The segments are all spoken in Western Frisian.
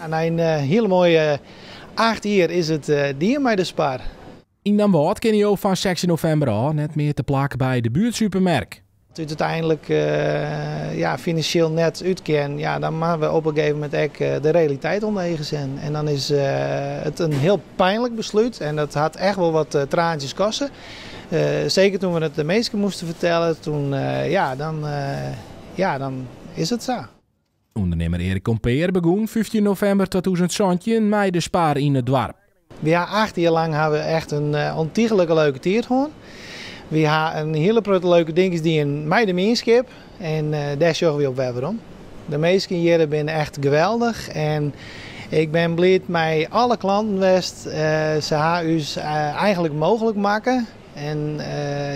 Nei in hiele moaie 8 jier is it dien mei de Spar. Yn Damwâld kinne jo fan 16 novimber ôf net mear te plak by de buertsupermerk. As úteinlik ja, finansjeel net útkin, ja, dan moatte we op in gegeven momint ek de realiteit ûnder eagen sjen. En dan is it in hiel pynlik beslút en dat hat echt wol wat trientsjes koste. Seker doe't we it de minsken moasten fertelle, doe, ja, dan is it sa. Undernimmer Erik Kompeer begûn 15 novimber 2017 mei de Spar yn it doarp. We ha 8 jier lang ha we echt in ûntychlike leuke tiid hân. We ha in hiele protte leuke dinkjes dien mei de mienskip en dêr sjogge we op wer werom. De minsken hjir binne echt geweldich en ik bin bliid mei alle klanten west. Se ha ús eigentlik mooglik makke en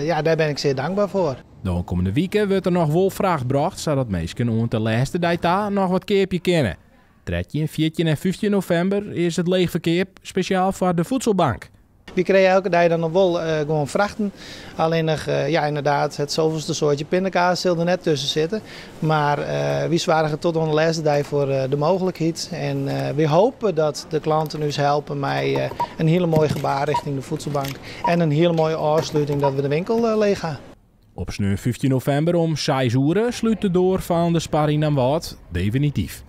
ja, dêr bin ik sear tankber foar. De kommende wike wurdt der noch wol fracht brocht, sadat minsken oant de lêste dei ta noch wat keapje kinne. 13, 14 en 15 novimber is it leechferkeap spesjaal foar de Voedselbank. We krije elke dei dan noch wol gewoan frachten. Allinnich, ja, ynderdaad, it safolste soartsje pindakaas sil der net tusken sitte. Mar wy soargje tot oan de lêste dei foar de mooglikheid. En wy hoopje dat de klanten ús helpe mei in hiele moaie gebaar rjochting de Voedselbank. En in hiele moaie ôfsluting dat we de winkel leech ha. Op sneon 15 novimber om 6 oere slút de doar fan de Spar yn Damwâld definityf.